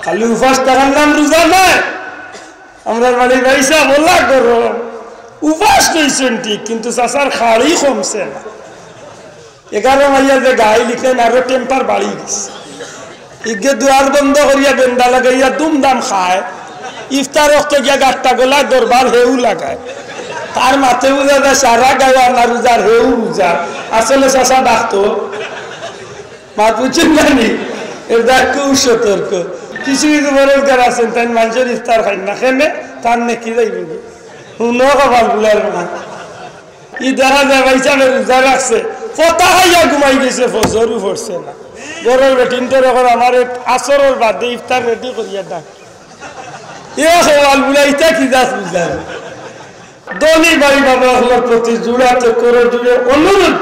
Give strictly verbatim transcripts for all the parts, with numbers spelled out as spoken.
খালি উপাস থাকার নাম রোজা নায়। আমরার বাড়ির ভাইসাব অলা গরম, উপাস রইছইন ঠিক, কিন্তু চাচার খাড়ি কমছে না। এগারো মাইয়া যে গাইল ইখান আরো temper বাড়ি গেছে। ইগে দুয়ার বন্ধ করিয়া বেন্দা লাগাইয়া দুমদাম খায়। ইফতার অক্ত গিয়া গাট্টা গলায় দরবার হেউ লাগায়। তার মাতে বুঝা যায় সারা গায়ে আনা রোজার হেউ রোজা। আসলে চাচা ডাকতো। মাত বুঝছইন না নি? এর ডাক খুব সতর্ক। কিছু কিছু বেরোজগার আছইন, তাইন মানষর ইফতার খাইন না, কেনে? তার নেকি যাইবো। হুনো কপাল বুলার মা। ই দেখা যায় ভাইসাবে রোজা রাখছে, ফতা খাইয়া ঘুমাই গেছে, ফজরও পড়ছে না। ঘরর বেটিন্তরে কর, আমারে আসরর বাদে ইফতার ready করিয়া ডাক। এ কপাল বুলা, ইতা কি জাত রোজা? ধনী ভাই বাবা অকলর প্রতি জোড়াতে করো জোড়ে অনুরোধ,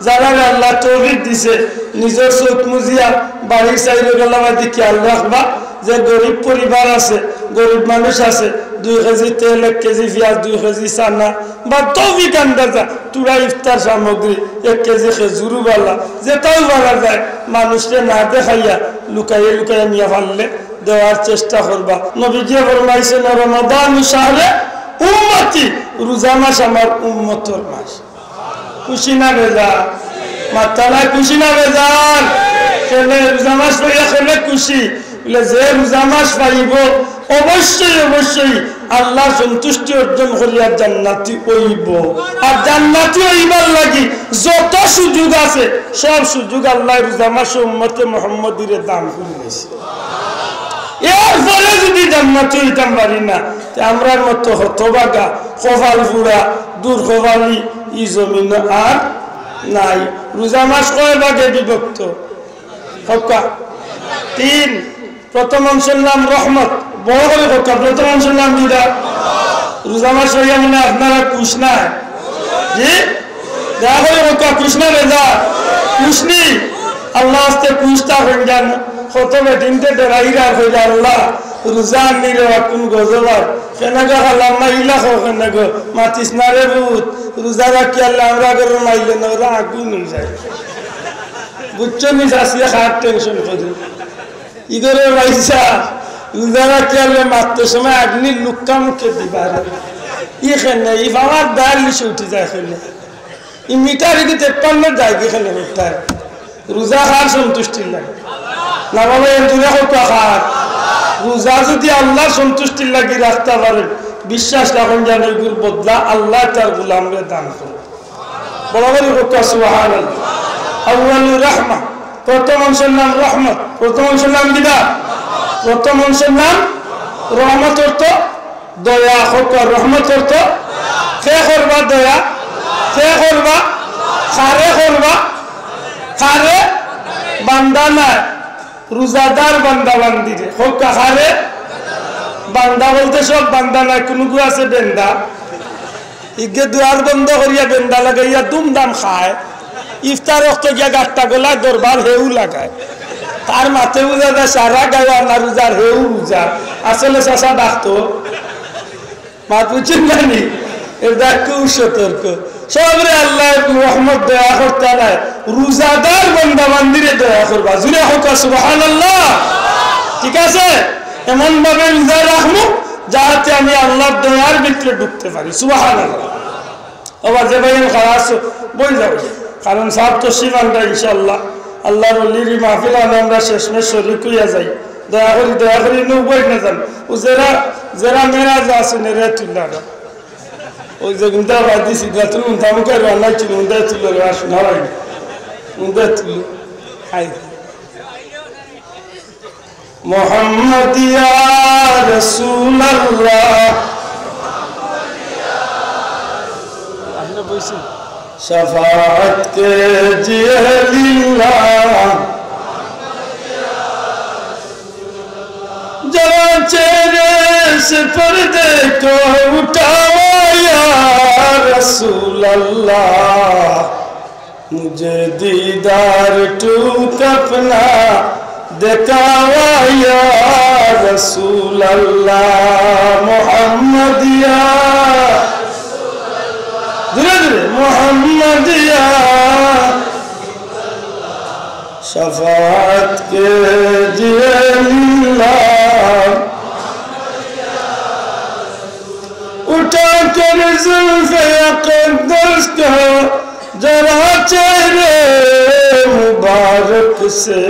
যারারে আল্লায় তৌফিক দিছে, নিজর চউখ মুজিয়া বাড়ির চাইরো বেলা বাদে খেয়াল রাখবা যে গরিব পরিবার আছে, গরিব মানুষ আছে, দুই কেজি তেল, এক কেজি পিয়াজ, দুই কেজি চানা বা তৌফিক আন্দাজা তুরা ইফতার সামগ্রী, এক কেজি খেজুরও বালা, যেটাও পারা যায়, মানুষরে না দেখাইয়া লুকাইয়া লুকাইয়া নিয়া পারলে দেওয়ার চেষ্টা করবা। নবীজিয়ে ফরমাইছইন, "রমাদানু শাহরে উম্মতি, রোজা মাস আমার উম্মতর মাস।" খুশি না বেজার? মাত্তা নাই, খুশি না বেজার? কেনে রোজা মাস পাইয়া কেনে খুশি? বলে, যে রোজা মাস পাইবো, অবশ্যই, অবশ্যই আল্লার সন্তুষ্টি অর্জন করিয়া জান্নাতি অইবো। আর জান্নাতি অইবার লাগি যত সুযোগ আছে, সব সুযোগ আল্লায় রোজা মাসে উম্মতে মুহাম্মদীরে দান করি দিছে। এরপরে যদি জান্নাতি অইতাম পারি না, তে আমরার মতো হতভাগা, কপাল পুড়া, দুর্কপালি ই জমিনো আর নাই। রোজা মাস কয় ভাগে বিভক্ত? কউক্কা। তিন। প্রথম অংশর নাম রহমত। বড় করি কউক্কা, প্রথম অংশর নাম কিতা? রোজা মাস অইয়া মনে আপনারা খুশ নায়? জি? দয়া করি কউক্কা, খুশ না বেজার? খুশ নি? আল্লার ওয়াস্তে খুশ থাকইন যান। কত বেটিন্তে ডরাইরা কইরা, "আল্লাহ, রোজা আনিরে বা কুন গজব আর, কেনে গো খালাম্মা ইলা কও কেনে গো, মাতিস না রে পুত, রোজা রাখি আল্লাহ আমরা ঘরর মাইলে না, ওরা আগুন অই যায়।" বুঝছো নি, চাচিয়ে খার tension করি। ইগরে ভাইসা, রোজা রাখি আল্লাহ মাততে সময় আগুনি লুক্কা মুখে দিবা রে। ই কেনে, ই বাবার দাঁড় নিচে উঠি যায় কেনে। ই মিটার ইদি তেপ্পান্ন যায় কি কেনে উঠতায়? রোজা কার সন্তুষ্টির লাগি? না বাবা, এর জুড়ে কউক্কা কার? রোজা যদি আল্লার সন্তুষ্টির লাগি রাখতা পারেন, বিশ্বাস রাখইন যেন এগুর বদলা আল্লায় তার গোলামরে দান করইন। বড় করি কউক্কা সুবহানাল্লাহ। আউয়ালুর রাহমা, প্রথম অংশর নাম রহমত। প্রথম অংশর নাম কিতা? প্রথম অংশর নাম রহমত অর্থ দয়া। কউক্কা, রহমত অর্থ কে করবা দয়া? কে করবা? কারে করবা? কারে? বান্দা নায়, রোজাদার বান্দা বান্দিরে। কউক্কা, কারে? বান্দা বলতে সব বান্দা নায়, কুনুগু আছে বেন্দা। ইগে দুয়ার বন্ধ করিয়া বেন্দা লাগাইয়া দুমদাম খায়। ইফতার অক্ত গিয়া গাট্টা গলায় দরবার হেউ লাগায়। তার মাতে বুঝা যায় সারা গায়ে আনা রোজার হেউ রোজা। আসলে চাচা ডাকতো। মাত বুঝছইন না নি? এর ডাক খুব সতর্ক। সবরে আল্লায় রহমত দয়া করতা নায়। রোজাদার বান্দা বান্দিরে দয়া করবা। জুড়ে কউক্কা সুবহানাল্লাহ। ঠিক আছে? এমন ভাবে রোজা রাখমু যাহাতে আমি আল্লার দয়ার ভিতরে ঢুকতে পারি। সুবহানাল্লাহ। আবার যে ভাই খালাস বই যাও, কারণ সাব তশরিফ আনরা ইনশাআল্লাহ। আল্লার ওলির ই মাহফিল আনো আমরা শেষমেশ শরিক অইয়া যাই। দয়া করি, দয়া করি, নু বই না যান। ও যেরা, যেরা মেরাজ আছে, নেরে তুললা না। ওই যে গুন্দা বাজি সিদ্ধাতুল মুন্তামুখের রান্না ছিল, গুন্দা তুললো, আর শোনা হয়নি। গুন্দা তুললো। হাই। মোহাম্মদ ইয়া রাসূলুল্লাহ। আপনি বলছেন। شفاعت کیجئے للہ۔ ذرا چہرے سے پردے کو اٹھاؤ یا رسول اللہ، مجھے دیدار ٹوک اپنا دکھاؤ یا رسول اللہ، محمد یا، درود، محمد یا شفاعت کیجئے للہ۔ دست ذرا چہرے مبارک سے،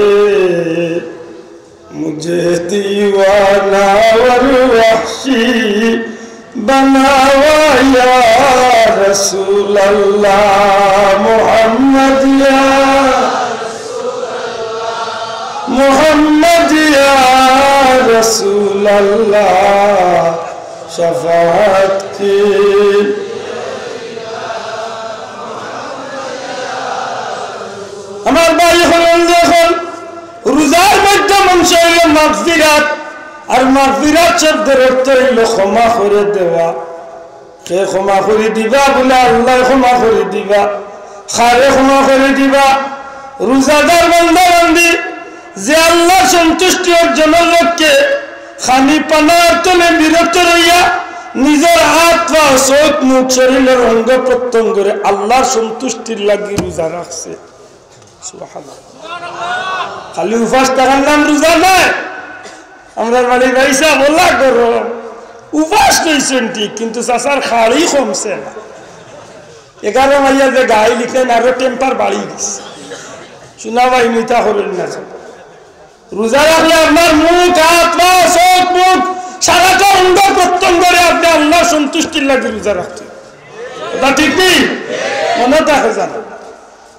مجھے دیوانہ اور وحشی بناوا یا رسول اللہ۔ محمد یا، محمد یا رسول اللہ، شفاعت کی۔ আমার ভাই অকল, দেখইন, রোজার মধ্যে মানষর অইলো মাগফিরাত, আর মাগফিরাত শব্দর অর্থ অইলো ক্ষমা করি দেওয়া। কে ক্ষমা করি দিবা? বুলে আল্লায় ক্ষমা করি দিবা। কারে ক্ষমা করি দিবা? রোজাদার বান্দা বান্দি যে আল্লার সন্তুষ্টি অর্জনর লক্ষ্যে খানি পানার তনে বিরত রইয়া নিজর আত, পা, চউখ, মুখ, শরীলর অঙ্গ প্রত্যঙ্গরে আল্লার সন্তুষ্টির লাগি রোজা রাখছে। সুবহানাল্লাহ। খালি উপাস থাকার নাম রোজা নায়। আমরার বাড়ির ভাইসাব অলা গরম, উপাস রইছইন ঠিক, কিন্তু চাচার খাড়ি কমছে না। এগারো মাইয়া যে গাইল ইখান আরো temper বাড়ি গেছে। শুনা ভাই, মিথ্যা করিল না। রোজা রাখলে আপনার মুখ, আত, পা, চউখ, মুখ, সারাটা অঙ্গ প্রত্যঙ্গরে আপনে আল্লার সন্তুষ্টির লাগি রোজা রাখতে। কথা ঠিক নি? মনো থাকে যেন।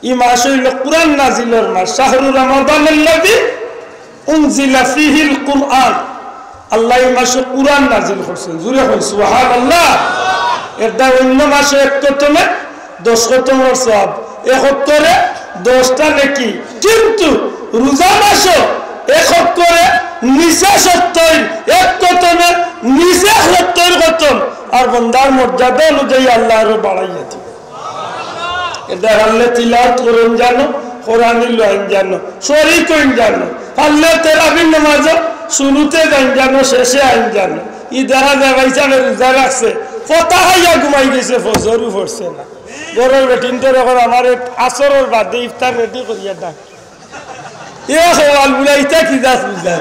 ই মাস অইলো কোরআন নাজিলর মাস। শাহরু রমাদানাল্লাযী উনজিলা ফীহিল কুরআন। আল্লায় ই মাসো কোরআন নাজিল করছইন। জোরে কইন সুবহানাল্লাহ। এরদায় অইন্য মাসো এক খতমে দশ খতমর সওয়াব, এক অক্ষরে দশটা নেকি। কিন্তু রোজা মাসো এক অক্ষরে নিছে সত্তইর, এক খতমে নিছে সত্তইর খতম। আর বন্দার মর্যাদা অনুযায়ী আল্লায় আরো বাড়াইয়া দিবা। এরদায় পারলে তিলাওয়াত করইন জানো, কোরআনি লইন জানো, শরিক অইন জানো। পারলে তেরাবির নামাজো শুরুতে যাইন জানো, শেষে আইন জানো। ই দেখা যায় ভাইসাবে রোজা রাখছে, ফতা খাইয়া ঘুমাই গেছে, ফজরও পড়ছে না। ঘরর বেটিন্তরে কর, আমারে আসরর বাদে ইফতার ready করিয়া ডাক। এ সওয়াল বুলে, ইতা কি জাত রোজা?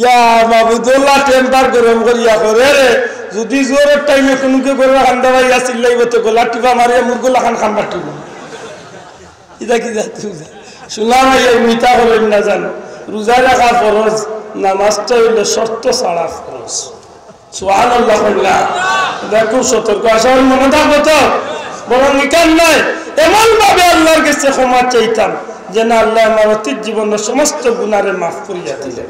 ইয়া মাবুদ, অলা temper গরম করিয়া করেরে। যুদি জোহরর টাইমে কুনুকে ঘরর কান্দা বাইয়া চিল্লাইবো, তে গলা টিপা মারিয়া মুরগর লাখান কান বাটিবো। ইতা কি জাত রোজা? শুনা ভাই, এই মিথ্যা করিল না জানো। রোজা রাখা ফরজ, নামাজটা অইলো শর্ত ছাড়া ফরজ। সুবহানাল্লাহ কইলা। ইটা খুব সতর্ক, আশা করি মনো থাকবো তো। বরং ইখান নায়, এমন ভাবে আল্লার গেছে ক্ষমা চাইতাম যেন আল্লায় আমার অতীত জীবনর সমস্ত গুনারে মাফ করিয়া দিলে।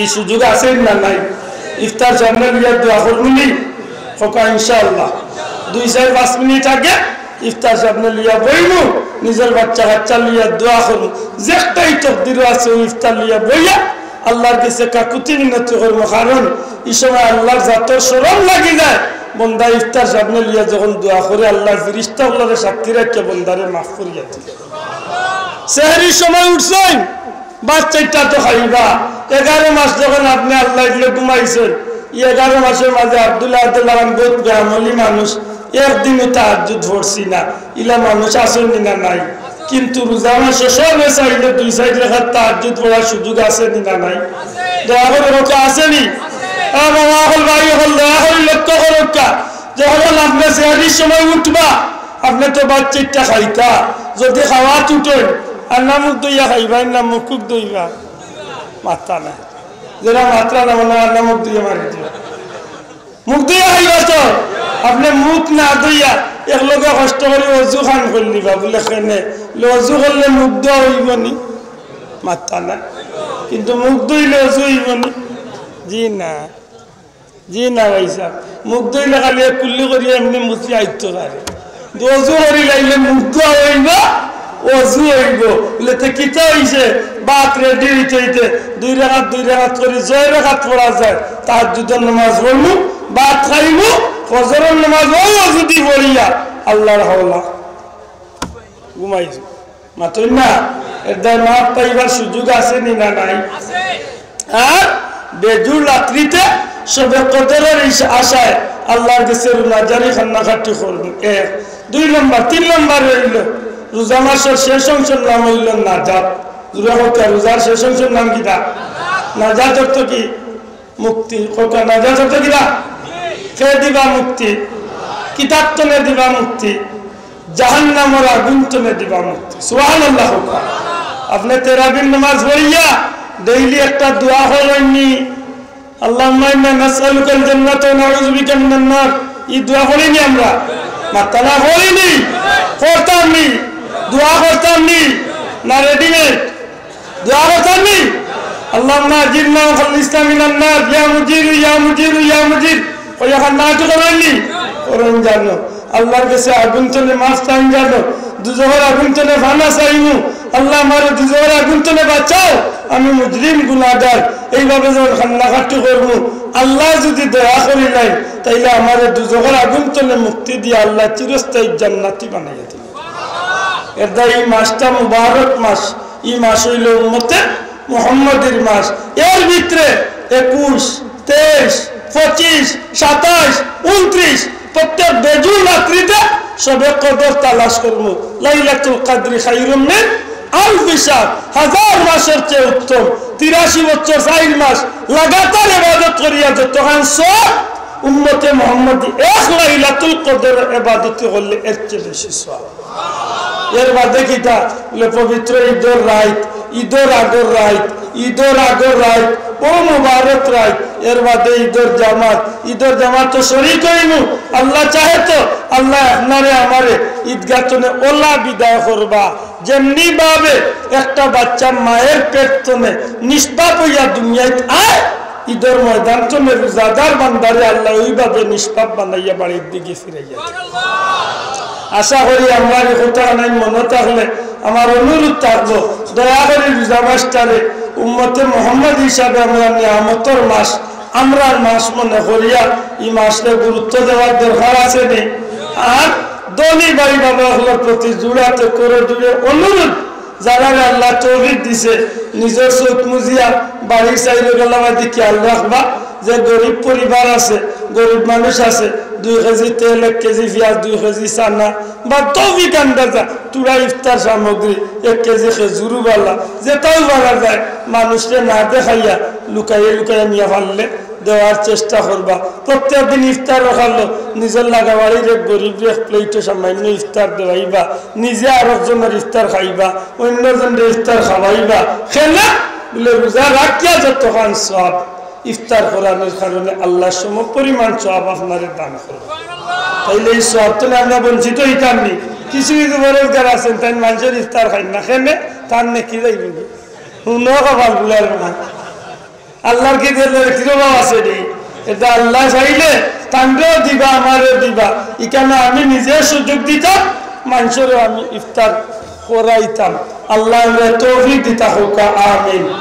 ই সুযোগ আছে না নাই? ইফতার সামনে লইয়া দোয়া করমু নি? কউক্কা ইনশাআল্লাহ। দুই চাইর পাঁচ মিনিট আগে ইফতার সামনে লইয়া বইমু, নিজর বাচ্চা কাচ্চা লইয়া দোয়া করমু। যেটাই তকদিরো আছে, অউ ইফতার লইয়া বইয়া আল্লার গেছে কাকুতি মিনতি করমু। কারণ ই সময় আল্লার জাতর শরম লাগি যায়, বন্দা ইফতার সামনে লইয়া যখন দোয়া করে, আল্লার ফিরিস্তা অকলরে সাক্ষী রাখিয়া বন্দারে মাফ করিয়া দিলে। সেহরির সময় উঠছইন, ভাত চাইরটা তো খাইবা। এগারো মাস যখন আপনে আল্লায় দিলে ঘুমাইছইন, ই এগারো মাসর মাঝে আব্দুল্লাহ আব্দুল্লাহ খান বউত বেআমলি মানুষ, একদিনও তাহাজ্জুদ পড়ছি না, ইলা মানুষ আছইন নি না নাই? কিন্তু রোজা মাসো সবে চাইলে দুই চাইর রাকাত তাহাজ্জুদ পড়ার সুযোগ আছে নি না নাই? দয়া করি কউক্কা, আছে নি? এ বাবা অকল, ভাই অকল, দয়া করি লক্ষ্য করউক্কা, যখন আপনে সেহরির সময় উঠবা, আপনে তো ভাত চাইরটা খাইতা, যুদি খাওয়াত উঠইন, আন্না মুখ ধইয়া খাইবা, ইন্না মুখ কুক ধইবা? মাতরা না। যেরা মাতরা না, মনে অয় আন্না মুখ ধইয়া মারি দিবা। মুখ ধইয়া খাইবা তো? আপনে মুখ না ধইয়া একলগে কষ্ট করি অজু খান করিলিবা, বুলে কেনে? বুলে, অজু করলে মুখ ধওয়া অইবো নি? মাতরা না। কিন্তু মুখ ধইলে অজু অইবো নি? জি না। জি না ভাইসাব, মুখ ধইলে খালি এক কুল্লি করি এমনে মুছি আইতো পারে। অজু করি লাইলে মুখ ধওয়া অইবো, অজু অইবো। বুলে, তে কিতা অইছে? ভাত ready অইতে অইতে দুই রাকাত, দুই রাকাত করি ছয় রাকাত পড়া যায়। তাহাজ্জুদর নামাজ পড়মু, ভাত খাইমু, ফজরর নামাজ অউ অজুদি পড়িয়া আল্লার হাওলা ঘুমাই যাই। মাতইন না, এরদায় মাফ পাইবার সুযোগ আছে নি না নাই? আর বেজুড় রাত্রিতে শবে কদরর ইস-, আশায় আল্লার গেছে রুনা জারি কান্নাকাটি করমু। এক। দুই নম্বর, তিন নম্বর অইলো, রোজা মাসর শেষ অংশর নাম অইলো নাজাত। জোরে কউক্কা, রোজার শেষ অংশর নাম কিতা? নাজাত অর্থ কি? মুক্তি। কউক্কা, নাজাত অর্থ কিতা? কে দিবা মুক্তি? কিতার তনে দিবা মুক্তি, জাহান্নামর আগুন তনে দিবা মুক্তি। সুবহানাল্লাহ। আপনে তেরাবির নামাজ পড়িয়া ডেইলি একটা দোয়া পড়ইননি, "আল্লাহুম্মা ইন্না নাসআলুকাল জান্নাতা ওয়া নাউযু বিকা মিনান নার।" ই দোয়া পড়িনি আমরা? মাত্তানা পড়িনি? পড়তাম নি? দোয়া করতাম নি? না রেডিমেড? দোয়া করতাম নি? "আল্লাহুম্মা আজিরনা ওয়া খাল্লিসনা মিনান নার, ইয়া মুজিরু, ইয়া মুজিরু, ইয়া মুজির।" ওই এখন না তো করইননি? করইন জানো। আল্লাহর কাছে আগুন তনে মাফ চাইন জানো। দুজখর আগুন তনে ফানা চাইমু। "আল্লাহ, আমারে দুজখর আগুন তনে বাঁচাও, আমি মুজরিম গুনাহগার।" এইভাবে যখন কান্নাকাটি করমু, আল্লাহ যদি দয়া করিলাইন, তাইলে আমারে দুজখর আগুন তনে মুক্তি দিয়া আল্লাহ চিরস্থায়ী জান্নাতি বানাইয়া দিবা। এরদায় ই মাসটা মুবারক মাস, ই মাস অইলো উম্মতে মুহাম্মদীর মাস। এর ভিতরে একুশ, তেইশ, পঁচিশ, সাতাইশ, ঊনত্রিশ, প্রত্যেক বেজুর রাত্রিতে শবে কদর তালাশ করমু। লাইলাতুল কদরি খায়রুম মিন আলফি শাহর, হাজার মাসর চেয়ে উত্তম। তিরাশি বছর চাইর মাস লাগাতার ইবাদত করিয়া যতখান সওয়াব, উম্মতে মুহাম্মদী এক লাইলাতুল কদর ইবাদতে করলে এর চেয়ে বেশি সওয়াব। এর বাদে কিতা? বলে, পবিত্র ঈদর রাইত, ঈদর আগর রাইত, ঈদর আগর রাইত, ও মুবারক রাইত। এর বাদে ঈদর জামাত, ঈদর জামাত তো শরিক অইমু। আল্লাহ চাহে তো আল্লাহ আপনারে আমারে ঈদগাহ তনে অলা বিদায় করবা, যেমনি ভাবে একটা বাচ্চা মায়ের পেট তনে নিষ্পাপ অইয়া দুনিয়াত আয়, ঈদর ময়দান তনে রোজাদার বান্দারে আল্লাহ ওইভাবে নিষ্পাপ বানাইয়া বাড়ির দিকে ফিরাইয়া দেয়। আশা করি আমরার ই কথা নাই মনো থাকলে আমার অনুরোধ থাকবো, দয়া করি রোজা মাসটারে উম্মতে মুহাম্মদ হিসাবে আমরা নিয়ামতর মাস, আমরার মাস মনে করিয়া ই মাসরে গুরুত্ব দেওয়ার দরকার আছে নি? আর ধনী ভাই বাবা অকলর প্রতি জোড়াতে করে জুড়ে অনুরোধ, যারারে আল্লাহ তৌফিক দিছে, নিজর চউখ মুজিয়া বাড়ির চাইরো বেলাবাদি খেয়াল রাখবা যে গরিব পরিবার আছে, গরিব মানুষ আছে, দুই কেজি তেল, এক কেজি পিয়াজ, দুই কেজি চানা বা তৌফিক আন্দাজা তুরা ইফতার সামগ্রী, এক কেজি খেজুরু বালা, যেটাও পারা যায়, মানুষরে না দেখাইয়া লুকাইয়া লুকাইয়া নিয়া পারলে দেওয়ার চেষ্টা করবা। প্রত্যেক দিন ইফতার রাখালো নিজর লাগাবাড়ির এক গরিবরে এক প্লেটো সামান্য ইফতার দেওয়াইবা, নিজে আরক জনর ইফতার খাইবা, অন্য জনরে ইফতার খাওয়াইবা। কেনে? বলে, রোজা রাখিয়া যতখান সওয়াব, ইফতার করানোর কারণে আল্লাহ সমপরিমাণ সওয়াব আপনারে দান করবা। তাইলে ই সওয়াব তনে আমরা বঞ্চিত অইতাম নি? কিছু কিছু বেরোজগার আছেন, তাইন মানষর ইফতার খাইন না, কেনে? তান নেকি যাইবো নি? হুনো কপাল গুলার মা। আল্লাহর কি দিলে কিরকম আছে রে? এটা আল্লাহ চাইলে তানরেও দিবা, আমারেও দিবা। ইখানো আমি নিজে সুযোগ দিতাম, মানষরেও আমি ইফতার করাইতাম। আল্লাহ আমরা তৌফিক দিতা হউক্কা, আমিন।